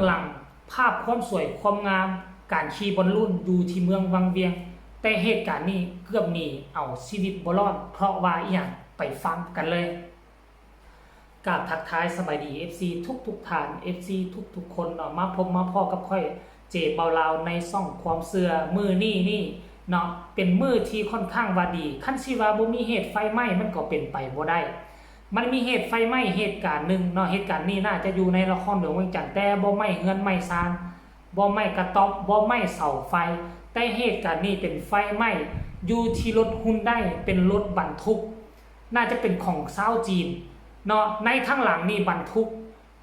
ຫຼັງພາບຄວາມສວຍຄວາມງາມການຂີ່ບອນລູນຢູ່ທີ່ເມືອງວັງວຽງ, ແຕ່ເຫດການນີ້ເກືອບໜີເອົາຊີວິດບໍ່ລອດ ເພາະວ່າອີ່ຫຍັງ? ໄປຟັງກັນເລີຍ. ກາບທັກທາຍສະບາຍດີ ເອັຟຊີ ທຸກໆທ່ານ ເອັຟຊີ ທຸກໆຄົນເນາະ, ມາພົບມາພໍ້ກັບຂ້ອຍ ເຈ ເບົາລາວ ໃນຊ່ອງຄວາມເຊື່ອມື້ນີ້ນີ້ເນາະ, ເປັນມື້ທີ່ຂ້ອນຂ້າງວ່າດີ. ຄັນຊິວ່າບໍ່ມີເຫດໄຟໄໝ້ ມັນກໍເປັນໄປບໍ່ໄດ້. ມັນມີເຫດໄຟໄໝ້ເຫດການໜຶ່ງເນາະ, ເຫດການນີ້ໜ້າຈະຢູ່ໃນນະຄອນຫຼວງວຽງຈັນ, ແຕ່ບໍ່ໄໝ້ເຮືອນໄໝ້ຊານ, ບໍ່ໄໝ້ກະຕ໊ອບ, ບໍ່ໄໝ້ເສົາໄຟ, ແຕ່ເຫດການນີ້ເປັນໄຟໄໝ້ຢູ່ທີ່ລົດຮຸນໄດ ເປັນລົດບັນທຸກ, ໜ້າຈະເປັນຂອງຊາວຈີນເນາະ. ໃນທາງຫຼັງນີ້ບັນທຸກ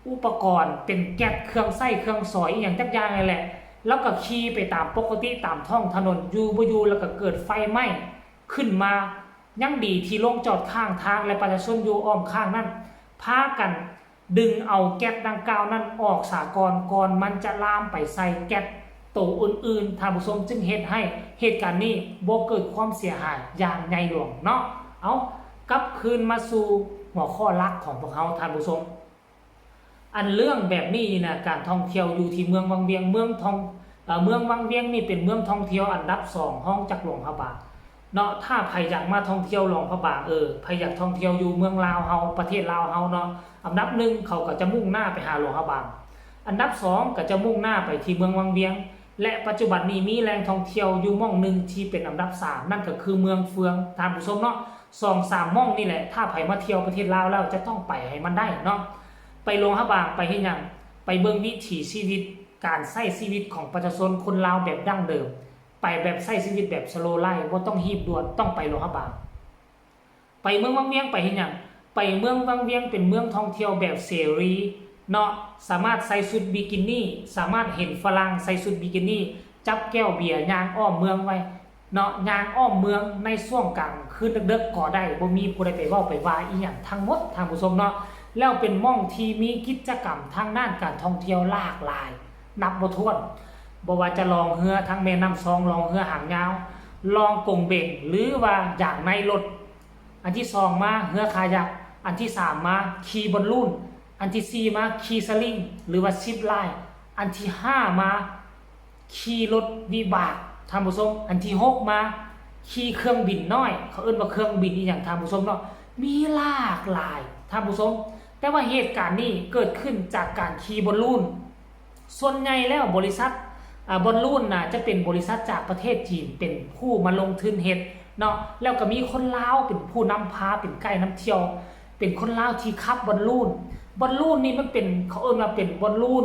ອຸປະກອນເປັນແກັດ ເຄື່ອງໃຊ້ເຄື່ອງສອຍອີ່ຫຍັງຈັກຢ່າງນັ້ນແຫຼະ, ລາວກໍຂີ່ໄປຕາມປົກກະຕິຕາມທ້ອງຖະໜົນ, ຢູ່ບໍ່ຢູ່ລາວກໍເກີດໄຟໄໝ້ຂຶ້ນມາ. ຍັງດີທີ່ລົງຈອດຂ້າງທາງ ແລະ ປະຊາຊົນຢູ່ອ້ອມຂ້າງນັ້ນພາກັນດຶງເອົາແກັດດັ່ງກ່າວນັ້ນອອກສາກ່ອນ, ກ່ອນມັນຈະລາມໄປໃສ່ແກັດໂຕອື່ນໆ, ທ່ານຜູ້ຊົມ, ຈຶ່ງເຮັດໃຫ້ເຫດການນີ້ບໍ່ເກີດຄວາມເສຍຫາຍຢ່າງໃຫຍ່ຫຼວງເນາະ. ເອົາ, ກັບຄືນມາສູ່ຫົວຂໍ້ຫຼັກຂອງພວກເຮົາ, ທ່ານຜູ້ຊົມ. ອັນເລື່ອງແບບນີ້ນະ ການທ່ອງທ່ຽວຢູ່ທີ່ເມືອງວັງວຽງ, ເມືອງທ່ອງ ເອີ ເມືອງວັງວຽງນີ້ເປັນເມືອງທ່ອງທ່ຽວອັນດັບສອງຮອງຈາກຫຼວງພະບາງເນາະ. ຖ້າໃຜຢາກມາທ່ອງທ່ຽວຫຼວງພະບາງ, ເອີ ໃຜຢາກທ່ອງທ່ຽວຢູ່ເມືອງລາວເຮົາ, ປະເທດລາວເຮົາເນາະ, ອັນດັບໜຶ່ງເຂົາກໍຈະມຸ່ງໜ້າໄປຫາຫຼວງພະບາງ, ອັນດັບສອງກໍຈະມຸ່ງໜ້າໄປທີ່ເມືອງວັງວຽງ ແລະ ປັດຈຸບັນນີ້ມີແຫຼ່ງທ່ອງທ່ຽວຢູ່ໝ່ອງໜຶ່ງທີ່ເປັນອັນດັບສາມ, ນັ້ນກໍຄືເມືອງເຟືອງ, ທ່ານຜູ້ຊົມເນາະ. ສອງສາມໝ່ອງນີ້ແຫຼະ ຖ້າໃຜມາທ່ຽວປະເທດລາວແລ້ວຈະຕ້ອງໄປໃຫ້ມັນໄດ້ເນາະ. ໄປຫຼວງພະບາງໄປເຮັດຫຍັງ? ໄປເບິ່ງວິຖີຊີວິດ ການໃຊ້ຊີວິດຂອງປະຊາຊົນຄົນລາວແບບດັ້ງເດີມ, ໄປແບບໃຊ້ຊີວິດແບບ slow life ບໍ່ຕ້ອງຮີບດ່ວນ, ຕ້ອງໄປຫຼວງພະບາງ. ໄປເມືອງວັງວຽງໄປເຮັດຫຍັງ? ໄປເມືອງວັງວຽງເປັນເມືອງທ່ອງທ່ຽວແບບເສລີເນາະ, ສາມາດໃສ່ຊຸດບິກິນີ, ສາມາດເຫັນຝຣັ່ງໃສ່ຊຸດບິກິນີ ຈັບແກ້ວເບຍຍ່າງອ້ອມເມືອງໄວ້ເນາະ, ຍ່າງອ້ອມເມືອງໃນຊ່ວງກາງຄືນເດິກໆກໍໄດ້, ບໍ່ມີຜູ້ໃດໄປເວົ້າໄປວ່າອີ່ຫຍັງທັງໝົດ ທ່ານຜູ້ຊົມເນາະ. ແລ້ວເປັນໝ່ອງທີ່ມີກິດຈະກຳທາງດ້ານການທ່ອງທ່ຽວຫຼາກຫຼາຍນັບບໍ່ຖ້ວນ, ບໍ່ວ່າຈະລ່ອງເຮືອທາງແມ່ນ້ຳຊອງ, ລ່ອງເຮືອຫາງຍາວ, ລ່ອງກົງເບັງ ຫຼືວ່າຢາງໃນລົດ. ອັນທີສອງມາເຮືອຄາຍັກ, ອັນທີສາມມາຂີ່ບອນລູນ, ອັນທີສີ່ມາຂີ່ສະລິງ ຫຼືວ່າຊິບລາຍ, ອັນທີຫ້າມາ ຂີ່ລົດວິບາກ ທ່ານຜູ້ຊົມ, ອັນທີຫົກມາ ຂີ່ເຄື່ອງບິນນ້ອຍ, ເຂົາເອີ້ນວ່າເຄື່ອງບິນອີ່ຫຍັງ ທ່ານຜູ້ຊົມເນາະ, ມີຫຼາກຫຼາຍ ທ່ານຜູ້ຊົມ. ແຕ່ວ່າເຫດການນີ້ເກີດຂຶ້ນຈາກການຂີ່ບອນລູນ. ສ່ວນໃຫຍ່ແລ້ວບໍລິສັດ ອາ ບອນລູນນະ ຈະເປັນບໍລິສັດຈາກປະເທດຈີນ ເປັນຜູ້ມາລົງທຶນເຮັດເນາະ, ແລ້ວກໍມີຄົນລາວເປັນຜູ້ນຳພາ ເປັນໄກນຳທ່ຽວ, ເປັນຄົນລາວທີ່ຂັບບອນລູນ. ບອນລູນນີ້ມັນເປັນ ເຂົາເອີ້ນວ່າເປັນບອນລູນ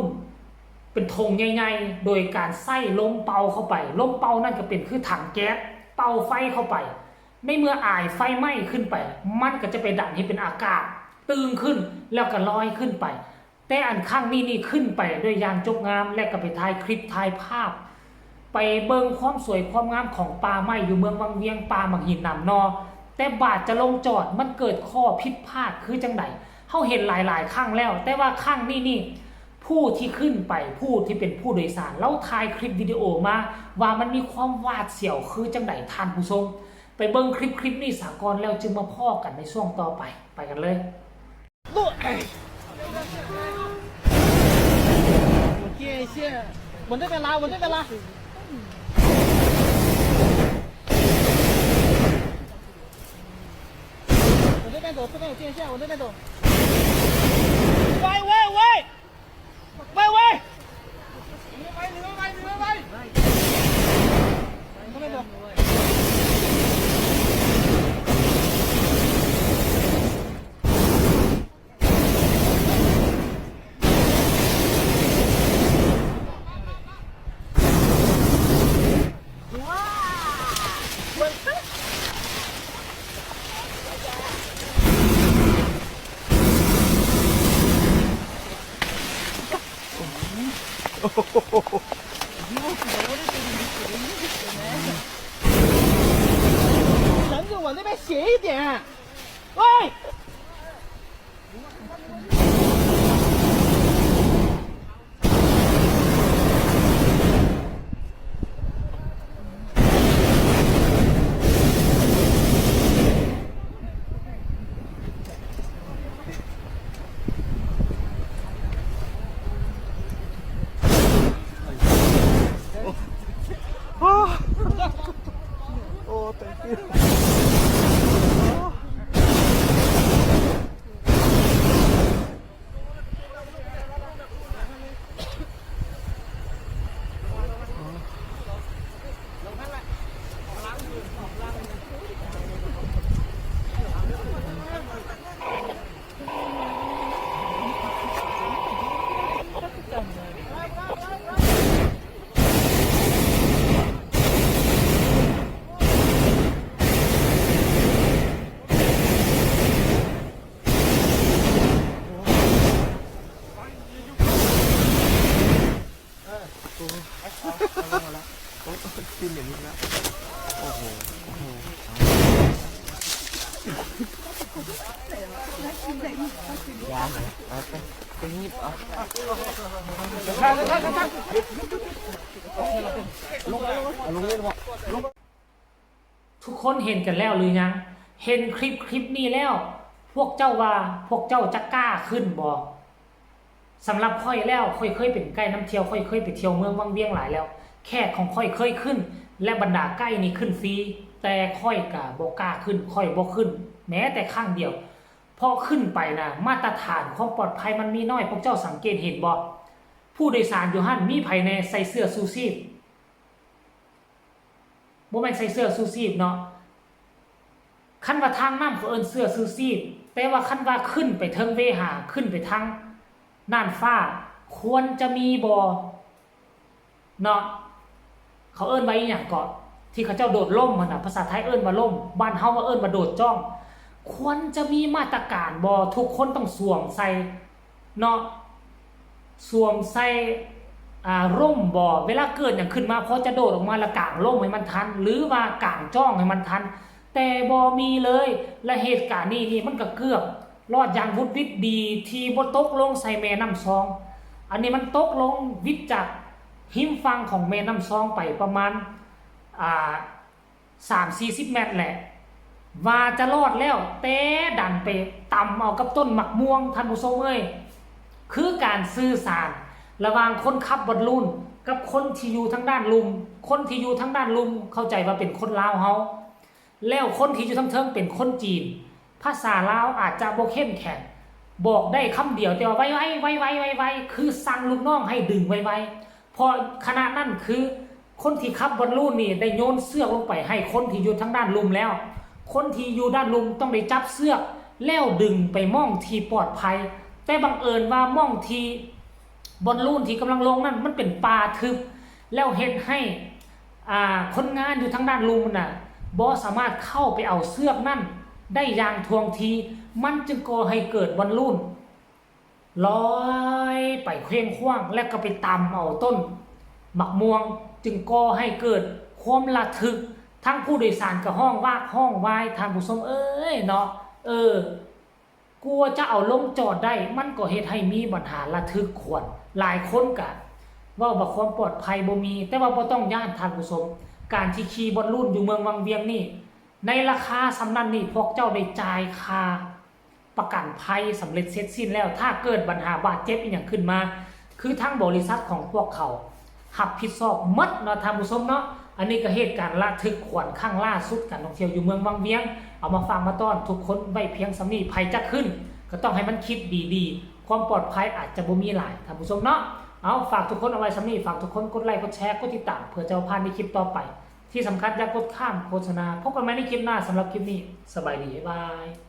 ເປັນຖົງໃຫຍ່ໆ ໂດຍການໃຊ້ລົມເປົ່າເຂົ້າໄປ, ລົມເປົ່ານັ້ນກໍເປັນຄືຖັງແກັສ ເປົ່າໄຟເຂົ້າໄປ, ໃນເມື່ອອາຍໄຟໄໝ້ຂຶ້ນໄປ ມັນກໍຈະໄປດັນໃຫ້ເປັນອາກາດ ຕຶງຂຶ້ນ ແລ້ວກໍລອຍຂຶ້ນໄປ. ແຕ່ອັນຄັ້ງນີ້ນີ້ຂຶ້ນໄປໂດຍຢ່າງຈົບງາມ ແລະກໍໄປຖ່າຍຄລິບ ຖ່າຍພາບ ໄປເບິ່ງຄວາມສວຍຄວາມງາມຂອງປ່າໄມ້ຢູ່ເມືອງວັງວຽງ, ປ່າໝາກຫີນໜາມໜໍ່, ແຕ່ບາດຈະລົງຈອດ ມັນເກີດຂໍ້ຜິດພາດຄືຈັ່ງໃດ? ເຮົາເຫັນຫຼາຍໆຄັ້ງແລ້ວ, ແຕ່ວ່າຄັ້ງນີ້ນີ້ ຜູ້ທີ່ຂຶ້ນໄປ, ຜູ້ທີ່ເປັນຜູ້ໂດຍສານ, ລາວຖ່າຍຄລິບວິດີໂອມາວ່າມັນມີຄວາມຫວາດສຽວຄືຈັ່ງໃດ, ທ່ານຜູ້ຊົມ. ໄປເບິ່ງຄລິບ ຄລິບນີ້ສາກ່ອນ ແລ້ວຈຶ່ງມາພໍ້ກັນໃນຊ່ວງຕໍ່ໄປ. ໄປກັນເລີຍ. 我见一下，往这边拉，往这边拉。往这边走，这边有电线，往这边走。喂，喂，喂！喂，喂！你们喂，你们喂，你们喂！往这边走。 绳子往那边斜一点。 喂！ โอ้ เอา เอาลงมาแล้ว โอ้ ขึ้นอย่างนี้แล้ว โอ้โห โอ้โห ยาเหรอ เอาไป ไปหยิบเอา ลง เอาลงเลยพ่อ ลง ทุกคนเห็นกันแล้วหรือยัง? เห็นคลิปคลิปนี้แล้ว พวกเจ้าว่าพวกเจ้าจะกล้าขึ้นบ่? สำหรับข้อยแล้ว ข้อยเคยเป็นไกด์นำเที่ยว ข้อยเคยไปเที่ยวเมืองวังเวียงหลายแล้ว แขกของข้อยเคยขึ้น และบรรดาไกด์นี่ขึ้นฟรี แต่ข้อยกะบ่กล้าขึ้น ข้อยบ่ขึ้นแม้แต่ครั้งเดียว เพราะขึ้นไปนะ มาตรฐานความปลอดภัยมันมีน้อย พวกเจ้าสังเกตเห็นบ่? ผู้โดยสารอยู่หั่นมีไผแน่ใส่เสื้อชูชีพ? บ่แม่นใส่เสื้อชูชีพเนาะ คันว่าทางน้ำเขาเอิ้นเสื้อชูชีพ แต่ว่าคันว่าขึ้นไปเทิงเวหา ขึ้นไปทางน่านฟ้า ควรจะมีบ่เนาะ เขาเอิ้นว่าอีหยังเกาะ ที่เขาเจ้าโดดร่มหั่นน่ะ ภาษาไทยเอิ้นว่าร่ม บ้านเฮาว่าเอิ้นว่าโดดจ้อง ควรจะมีมาตรการบ่ ทุกคนต้องสวมใส่ เนาะ สวมใส่ อ่า ร่มบ่ เวลาเกิดหยังขึ้นมา พอจะโดดออกมาแล้วกางร่มให้มันทัน หรือว่ากางจ้องให้มันทัน แต่บ่มีเลย และเหตุการณ์นี้นี่มันก็เกือบรอดอย่างหวุดหวิด ดีที่บ่ตกลงใส่แม่น้ำซอง อันนี้มันตกลงหวิดจากริมฝั่งของแม่น้ำซองไปประมาณ อ่า สามสี่สิบแมตรแหละ ว่าจะรอดแล้ว แต่ดันไปตำเอากับต้นหมากม่วง ท่านผู้ชมเอ้ย คือการสื่อสารระหว่างคนขับบอลลูนกับคนที่อยู่ทางด้านลุ่ม คนที่อยู่ทางด้านลุ่มเข้าใจว่าเป็นคนลาวเฮา แล้วคนที่อยู่ทางเทิงเป็นคนจีน ภาษาลาวอาจจะบ่เข้มแข็ง บอกได้คำเดียว แต่ว่าไวๆ ไวๆ ไวๆ คือสั่งลูกน้องให้ดึงไวๆ เพราะขณะนั้นคือ คนที่ขับบอลลูนนี่ได้โยนเชือกลงไปให้คนที่อยู่ทางด้านลุ่มแล้ว คนที่อยู่ด้านลุ่มต้องได้จับเชือกแล้วดึงไปหม่องที่ปลอดภัย แต่บังเอิญว่าหม่องที่บอลลูนที่กำลังลงนั้นมันเป็นป่าทึบ แล้วเฮ็ดให้ อ่า คนงานอยู่ทางด้านลุ่มน่ะบ่สามารถเข้าไปเอาเชือกนั้นได้อย่างท่วงที มันจึงก่อให้เกิดบอลลูน ลอยไปเคว้งคว้าง แล้วก็ไปตำเอาต้นหมากม่วง จึงก่อให้เกิดความระทึก ทั้งผู้โดยสารก็ฮ้องวากฮ้องวาย ท่านผู้ชมเอ้ยเนาะ เออ กว่าจะเอาลงจอดได้ มันก็เฮ็ดให้มีปัญหาระทึกขวัญ หลายคนก็เว้าว่าความปลอดภัยบ่มี แต่ว่าบ่ต้องย้าน ท่านผู้ชม การที่ขี่บอลลูนอยู่เมืองวังเวียงนี่ ในราคาส่ำนั้นนี่ พวกเจ้าได้จ่ายค่า ประกันภัยสำเร็จเสร็จสิ้นแล้ว ถ้าเกิดปัญหาบาดเจ็บอีหยังขึ้นมา คือทางบริษัทของพวกเขารับผิดชอบหมดเนาะ ท่านผู้ชมเนาะ อันนี้ก็เหตุการณ์ระทึกขวัญครั้งล่าสุด การท่องเที่ยวอยู่เมืองวังเวียง เอามาฝากมาต้อนทุกคนไว้เพียงส่ำนี้ ไผจะขึ้นก็ต้องให้มันคิดดีๆ ความปลอดภัยอาจจะบ่มีหลาย ท่านผู้ชมเนาะ เอา ฝากทุกคนเอาไว้ส่ำนี้ ฝากทุกคนกดไลก์ กดแชร์ กดติดตาม เพื่อจะบ่พลาดในคลิปต่อไป ที่สำคัญอย่ากดข้ามโฆษณา พบกันใหม่ในคลิปหน้า สำหรับคลิปนี้ สบายดี บ๊ายบาย